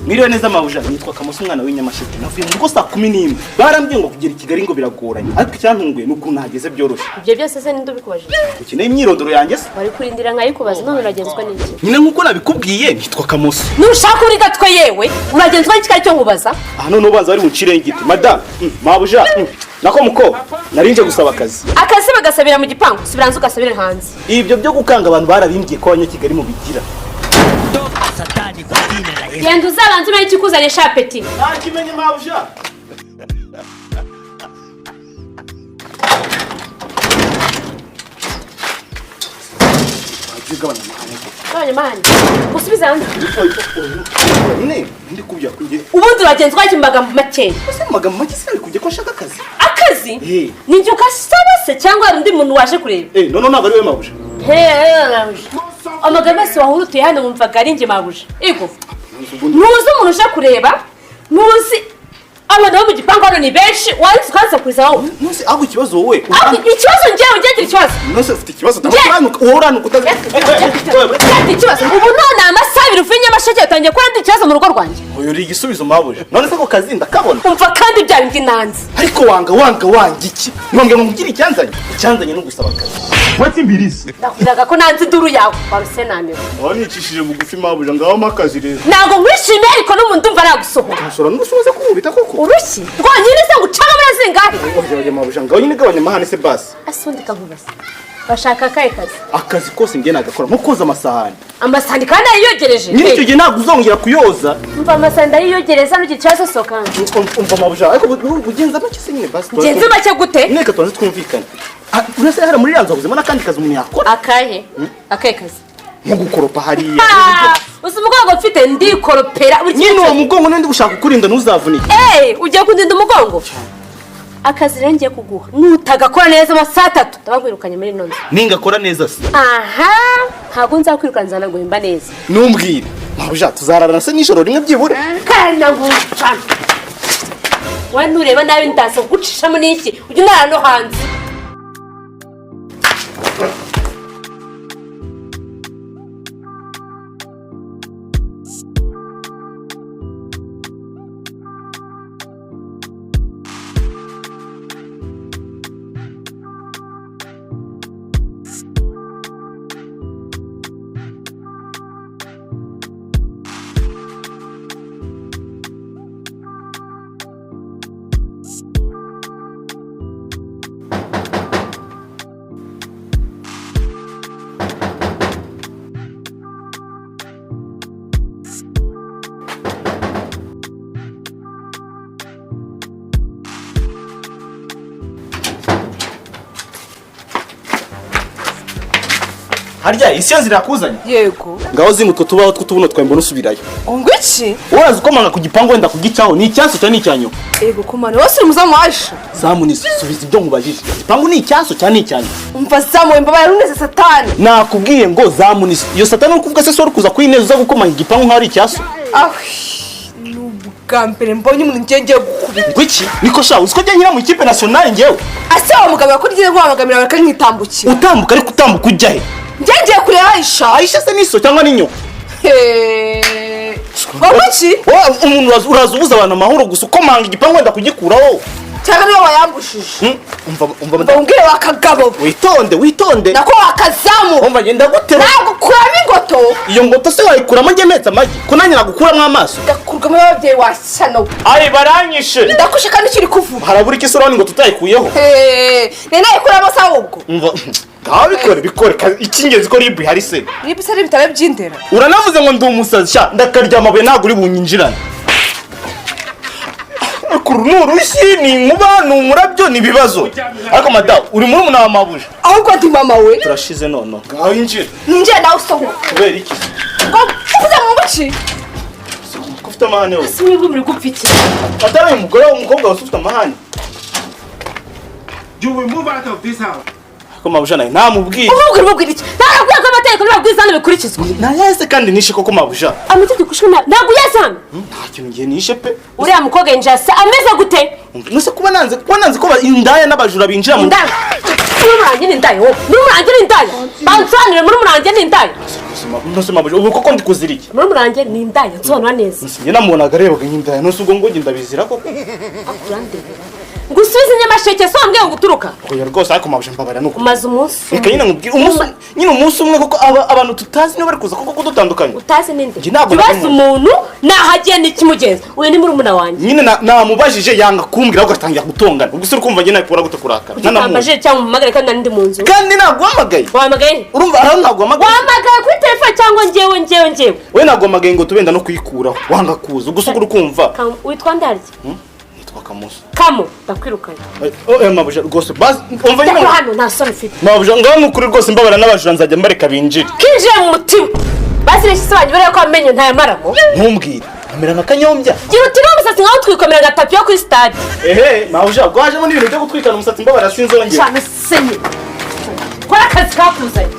Mwiriwe neza mabuja, nitwa Kamoso umwana w'inyamasheke. Navuye mu rugo saa 11. Barambwiye ngo kugera i Kigali ngo biragoranye, ariko icyantunguye ni ukuntu nahageze byoroshye. Ibyo byose se ninde ubikubajije? Ukeneye imyirondoro yanjye se? Wari kurindira nkayikubaza, none uragenzwa n'iki? Nyine nk'uko nabikubwiye, nitwa Kamoso. Nushaka uri gatwe, yewe uragenzwa n'iki aricyo nkubaza? Aha none ubanza bari buncire ngiti madamu, mabuja, nako muko narinje gusaba akazi. Akazi bagasabira mu gipangu? Subira hanze ugasabire hanze. Ibyo byo gukanga abantu barabimbwiye ko abanyakigali mubigira. Toka Satani kwa jina la Yesu. Genda uzabanze umenye ikikuzanye shapeti. Ntakimenye mabuja. Wagiye ugabanya amahane koko? Gabanya amahane, usubize hanze. Nyine ndi kubya kujye. Ubundi uragenzwa n'iki mu magambo makeya? Ese mu magambo make sinabikubye ko nshaka akazi? Akazi? Eh. Ni njye ugasaba se cyangwa hari undi muntu waje kureba? Eh, none ntabwo ari we mabuja? Heee, amagambo yose wahurutuye hano wumvaga ari njye mabuja? Ego, ntuzi umuntu uje kureba, ntuzi abantu bo mu gipangu hano ni benshi, wanditse ukansakuriza wowe. Ntuzi ahubwo ikibazo wowe. Ahubwo ikibazo njyewe, ngira ikibazo. Ntuzi ufite ikibazo. Njye- Uranuka wowe, uranuka utazi. Mfite ikibazo ubu none amasaha 2 uvuye i Nyamasheke utangiye kuba ndi ikibazo mu rugo rwanjye. Uyu uri igisubizo mabuja. None se ako kazi ndakabona? Umva kandi bya bindi nanze. Ariko wanga wanga wanga iki? Mwambwira ngo nkugire icyanzanye. Icyanzanye no gusaba akazi. Ndakubwiraga ko nanze induru yawe waruse naniwe. Aho nicishije bugufi mabuja, ngaho mpa akazi rero. Ntabwo nkwishimiye, ariko n'umuntu ndumva nagusohora. Ushobora n'ubusobozi kunkubita koko? Urushyi rwonyine se ngucamo muri zingahe? Oya oya mabuja, ngaho nyine gabanya amahane se basi. Asundi kankubaza, bashaka akahe kazi? Akazi kose njye nagakora, nko koza amasahani. Amasahani kandi ayiyogereje. Nyine icyo gihe ntabwo uzongera kuyoza. Umva, amasahani ndayiyogereza, n'ugira ikibazo sohoka hanze. Umva mabuja, ariko ugenza make se nyine basi. Ngenze make gute? Nyine reka tubanze twumvikane. Ah, uretse hariya muri iriya nzu habuzemo n'akandi kazi umuntu yakora. Akahe? Akahe kazi? Nko gukoropa hariya. Ah, uzi umugongo mfite? Ndikoropera buri Nyine kimwe uwo cyose. mugongo niwo ndi gushaka kukurinda ntuzavunike. Eh, ugiye kundinda umugongo? Akazi rero ngiye kuguha, nutagakora neza amasaha 3 ndabakwirukanye muri ino nzu. Ningakora neza se? Aha ntabwo nzakwirukana, nzanaguhemba neza. Numbwire mabuja, tuzararana se nijoro rimwe byibura? Kandi ngucana we, nureba nabi ndaza kugucishamo n'iki, ujya unara no hanze. Harya isi yo nzira yakuzanye? Yego. Ngaho zinga utwo tubaho tw'utubuno twawe mbona usubirayo. Ngo iki? Uraza ukomanga ku gipangu wenda kugicaho, ni icyaso cyangwa ni icya nyoko? Yego kumana wose uri umuzamu waje. Zamu ni subiza ibyo nkubajije, igipangu ni icyaso cyangwa ni icya nyoko? Umva zamu, imbabaye runeze satani. Nakubwiye ngo zamu ni iyo satani uri kuvuga se, si uri kuza kuyineza uza gukomanga igipangu nk'aho ari icyaso? Aho ni ubwa mbere mbonye umuntu ngiye ngiye gukubita. Ngo iki? Niko sha, uzi ko njye nkina mu ikipe nationale njyewe? Ase wa mugabo yakuriye guhamagamira bakanyitambukira. Utambuka ariko utambuka ujya he? Ngiye ngiye kureba Aisha. Aisha se niso cyangwa ni nyoko? Heee. Ngo iki? Wowe umuntu uraza ubuza abantu amahoro gusa, ukomanga igipangu wenda kugikuraho. Cyangwa niwe wayambushije? Umva umva. Ngo umbwire wa kagabo. Witonde witonde. Nako wakazamu. Umva, ngenda gutera. Nagukuramo ingoto. Iyo ngoto se wayikuramo njye mpetse amagi? Ko nanjye nagukuramo amaso? Gakurwamo ababyeyi wa shyano. Ayi baranyishe. Ndakushe kandi ukiri kuvuga. Harabura iki se urabona ingoto utayikuyeho? Heee. Nari nayikuramo se ahubwo? Umva, ngaho bikore bikore, icy'ingenzi ko ribu ihari se. Niba isa n'ibitaro by'indera. Uranavuze ngo ndi umusazi sha, ndakarya amabuye ntabwo uri bunyinjirane. Ariko uru ni urushyi, ni inkuba, ni umurabyo, ni ibibazo. Ariko madamu, uri muri wa mabuja? Ahubwo ndi mama we. Turashize noneho, ngaho injira. Ninjiye nawe usohoka. Kubera iki? Ngo uvuze mu buki? Ko ufite amahane wowe? Si mwebwe muri gupfa iki? Atari uyu mugore w'umukobwa wese ufite amahane. You will move out of this house. Ariko mabuja nawe ntamubwiye. Umubwira umubwira iki? Ntabwo ko amategeko n'amabwiriza hano bikurikizwa. Nayahise kandi nishe koko mabuja? Amategeko ushwe nabi ntabwo uyazi hano. Nta kintu ngiye nishe pe. Uriya mukobwa yinjira se ameze gute? Nuse kuba nanze ko indaya n'abajura binjira mu Indaya? Muri murange ni indaya wowe, muri murange ni indaya, bansobanurire, muri murange ni indaya. Ntose mabuja, ubu koko ndi kuzira iki? Murumuna wanjye ni indaya, nsobanura neza. Njye namubonaga arebaga nk'indaya, nose ubwo ngo njye ndabizira koko? Urandebera ngo usubize Nyamasheke, so wambwiye ngo uturuka. Oya rwose, ariko mabuja, mbabarira nuko. Umaze umunsi Reka nyine nkubwire, umunsi nyine, umunsi umwe koko, abantu tutazi niba bari kuza koko kudutandukanya. Utazi ninde? Njye ntabwo Ubaze nabimuzi. umuntu nahagiye n'ikimugenza. Uyu ni murumuna wanjye. Nyine namubajije yanga kumbwira, ahubwo atangira gutongana. Ubwo se uri kumva njye nabikora gute kurakara? Nanamuzi. Utambajije cyangwa umuhamagare kandi nari ndi mu nzu. Kandi naguhamagaye. Wahamagaye? Urumva araho naguhamagaye. Wahamagaye kuri telefone cyangwa njyewe? We, naguhamagaye ngo tubenda no kuyikuraho, wanga kuza. Ubwo se uri kumva? Witwa ndarya? Nitwa Kamuso. Kamo, ndakwirukanye. Eh, mabuja, rwose basi umva nyine. Ndakora hano nta soni ufite. Mabuja, ngaho ni ukuri rwose, mbabara n'abajura nzajya mbareka binjire. Kinjiye mu mutima basi banjye bariya ko amenyo ntayamaramo. Ntumbwire, amera nka kanyombya. Gira uti n'umusatsi nkaho twikomera nka tapi yo kuri stade. Ehe mabuja, ubwo hajemo n'ibintu byo gutwikana umusatsi, mbabara sinzongera. Cyane senye, kora akazi kakuzanye.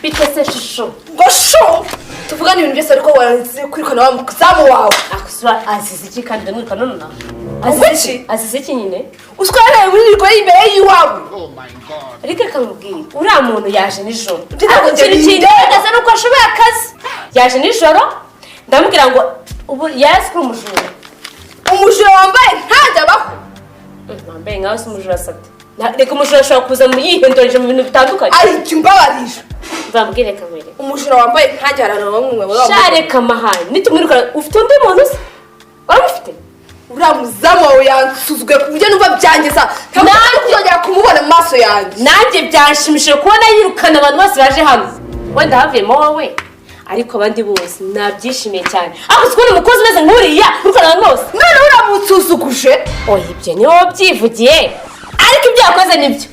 Bite se shusho? Ngo sho, tuvugane ibintu byose, ariko waranze kwirukana wa muzamu wawe. Akusura azize iki kandi ndamwiruka none? Ubwo Azize iki? iki? Azize iki nyine? Uswa yaraye muri rwo imbere y'iwawe. Ariko reka nkubwire, uriya muntu yaje nijoro. Ibyo ntabwo Ariko ikintu njye kingaragaza ni uko ashoboye akazi. Yaje nijoro, ndamubwira ngo ubu yazi ko uri umujura. Umujura wambaye ntajya abaho. Wambaye nkawe se umujura asate? Reka, umujura ashobora kuza mu yihinduranyije mu bintu bitandukanye. Ariko imbabarira. Mvambwire kamere. Umujura wambaye ntajya ahantu bamwe. Sha, reka amahane, nitumwirukana ufite undi muntu se? Uramufite? Uriya muzamu wawe yansuzuguye ku buryo numva byangeza, ntabwo nari kuzongera kumubona mu maso yanjye. Nanjye byanshimishije kubona yirukana abantu bose baje hano. Wenda havuyemo wowe, ariko abandi bose nabyishimiye cyane. Ariko uzi kubona umukozi umeze nk'uriya wirukana abantu bose? None uramunsuzuguje. Oya, ibyo ni wowe ubyivugiye, ariko ibyo yakoze nibyo.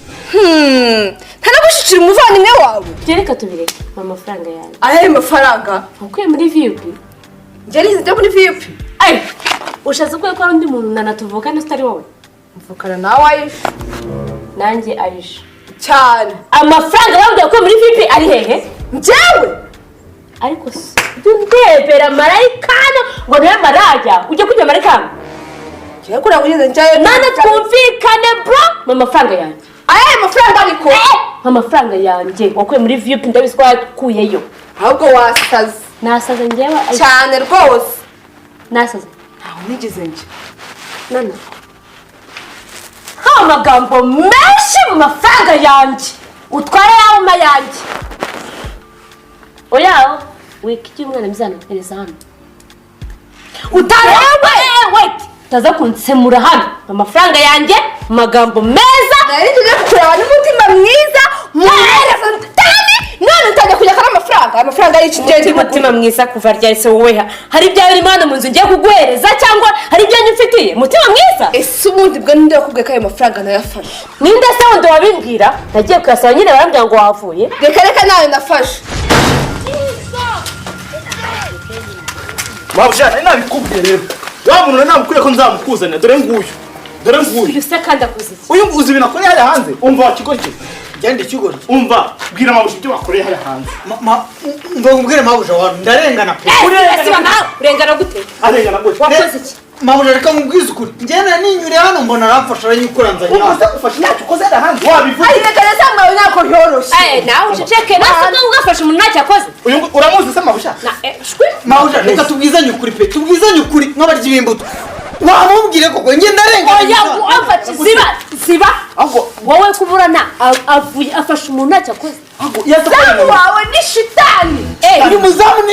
Nta no gushyikira umuvandimwe wawe. Ibyo reka tubireke. Mpa amafaranga yanjye. Ayahe mafaranga? Wakuye muri VIP? Njye nize njya muri VIP? Ayi, ushatse kuvuga ko hari undi muntu nanatuvukana utari wowe? Mvukana nawe Ayisha. Nanjye Ayisha. Cyane. Amafaranga bambwiye ko muri VIP ari hehe? Njyewe? Ariko se jya undebera marayika hano ngo niwe maraya ujya kujya marayika hano? Njyewe kuriya kugeze njyayo. Nane twumvikane bro, mu amafaranga yanjye. Ayahe mafaranga ariko? Amafaranga yanjye wakuye muri VIP, ndabizi ko wakuyeyo. Ahubwo wasaze. Nasaze njyewe? Cyane rwose. Nasaze? Ntaho nigeze njya. Nana, nta amagambo menshi, mu mafaranga yanjye utware yawe yanjye. Oya, wika umwana muzana hereza hano utarewe, wait, utaza kunsemura hano. Amafaranga yanjye mu magambo meza. Nari ngiye kukureba n'umutima mwiza muhereza tani, none utangiye kujya kari amafaranga, amafaranga y'iki? Umutima, umutima mwiza kuva ryari se wowe? Hari ibyawe birimo hano mu nzu ngiye kuguhereza, cyangwa hari ibyo mfitiye umutima mwiza? Ese ubundi bwo ninde wakubwiye ko ayo mafaranga nayafashe? Ninde se wundi wabimbwira? Nagiye kuyasaba nyine, barambwira ngo wavuye. Reka reka, nawe nafashe. Mabuja, nari nabikubwiye rero, wa muntu nari namukwiye ko nzamukuzanira, dore nguyu, dore nguyu. Uyu se kandi akoze iki? Uyu uzi ibintu akoreye hariya hanze? Umva wa kigoryi. Genda ikigoryi. Umva, bwira mabuja ibyo bakoreye hariya hanze. Mva nkubwire mabuja wawe, ndarengana pe. Eh, siba nawe, urengana gute? Arengana gute? Wakoze iki? Mabuja, reka nkubwize ukuri, ngenda ninyuriye hano mbona aramfasha, aranyikura nzanye Ubwo hano. se ufashe ntacyo ukoze hariya hanze wabivuze? Ari reka reka, mwawe ntabwo byoroshye. Eh, nawe uceceke. Nase ubwo ugafasha umuntu ntacyo akoze. Uyu uramuzi se mabuja? Na eh, shwi. Mabuja, reka tubwizanye ukuri pe, tubwizanye ukuri nk'abaryi b'imbuto, wamubwire koko njye ndarengana. Oya, afashe, ziba ziba. Ahubwo Wowe kuburana avuye afashe umuntu ntacyo akoze. Ahubwo yaza Zamu wawe ni shitani. Eh, Uyu muzamu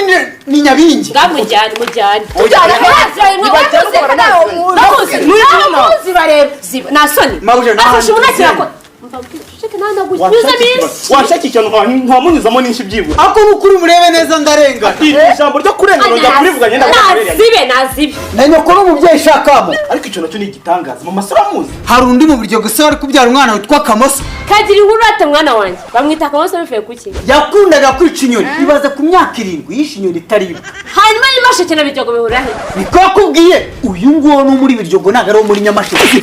ni nyabingi. Ngamujyane, mujyane. Tujyane. Tujyane. Reka nawe muzi. Bamuzi, bamuzi, bareba ziba, nta soni. Mabuja, nta Afashe umuntu ntacyo hantu. yakoze. Mva mbwira, uceceke nawe, nagunyuzemo isi. Washaka ikintu nkamunyuzamo n'inshi byibura. Ako ni ukuri, murebe neza, ndarengana. Iri jambo ryo kurengana njya kurivuga ngenda. Nazibe, nazibe. Na nyoko n'umubyeyi shakamo. Ariko icyo nacyo ni igitangaza, mama se uramuzi? Hari undi mu buryo gusa wari kubyara umwana witwa Kamoso. Kagira inkuru ate mwana wanjye? Bamwita Kamoso bivuye kuki? Yakundaga kwica inyoni, ibaze ku myaka 7 yishe inyoni itaribwa. Hanyuma Nyamasheke na Biryogo bihurira he? Niko yakubwiye, uyu nguwo ni muri Biryogo, ntabwo ari uwo muri Nyamasheke.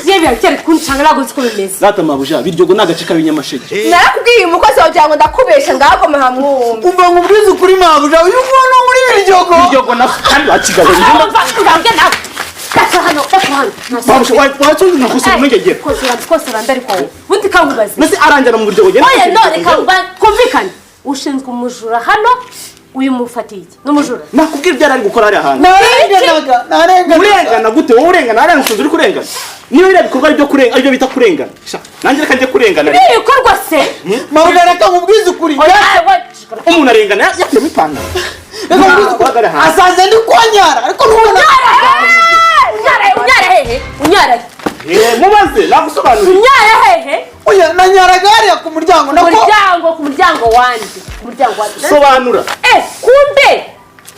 Ye, biracyari kuncanga, ntabwo nzi uko bimeze. Zata mabuja, Biryogo ni agace k'abinyamasheke. Narakubwiye uyu mukozi wawe kugira ngo ndakubesha, ngagoma hamwumva. Umva nkubwize ukuri mabuja, uyu nguwo ni muri Biryogo. Biryogo na kandi wakigabo. Umva, urambwe nawe gaca hano. hano. Mabuja, wacu nakosora umwegegera. Kosora, kosora ndariko wowe ubundi kankubaze. Nase aranjyana mu buryo bugenda. Oya, none kumvikane, ushinzwe umujura hano, uyu mufatiye iki? Ni umujura. Nakubwira ibyo yari ari gukora hariya hantu. Narenganaga, narenganaga. Urengana gute wowe? Urengana hariya musozi uri kurengana? Niba biriya bikorwa ari byo kurenga, aribyo bita kurengana, sha nanjye reka njye kurengana. Ibi bikorwa se? Mabuja, reka nkubwize ukuri. Oya, we. Umuntu arengana yakuyemo ipantaro. Reka nkubwize ukuri. Uhagarara hanze. Asanze ndi kwanyara, ariko ntubona. Unyara, unyara hehe? Unyara he? Eh, mubaze nagusobanuriye. Unyara hehe? Oya, nanyaraga hariya ku muryango Ku nako. muryango, ku muryango wanjye, ku muryango wanjye. Sobanura. Eh, kumbe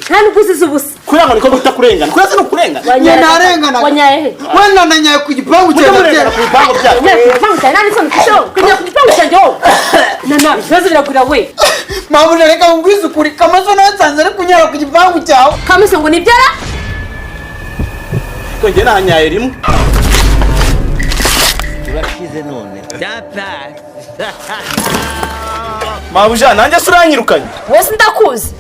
nta nubwo uzize ubusa. Kurengana niko bita kurengana, kurasa ni ukurengana. Njye narenganaga. Wanyaye he? Wenda nanyaye ku gipangu Mujye cyawe. murengana ku bipangu byanyu. Unyara ku gipangu cyanjye? Nta n'isoni ufite wowe kujya ku gipangu cyanjye wowe? Nana, ibibazo biragwira we. Mabuja, reka nkubwize ukuri, Kamaso nawe nsanze ari kunyara ku gipangu cyawe. Kamese ngo nibyara. Ko njye nahanyaye rimwe. Turashize none. Data. Mabuja, nanjye se uranyirukanye? Wese ndakuzi.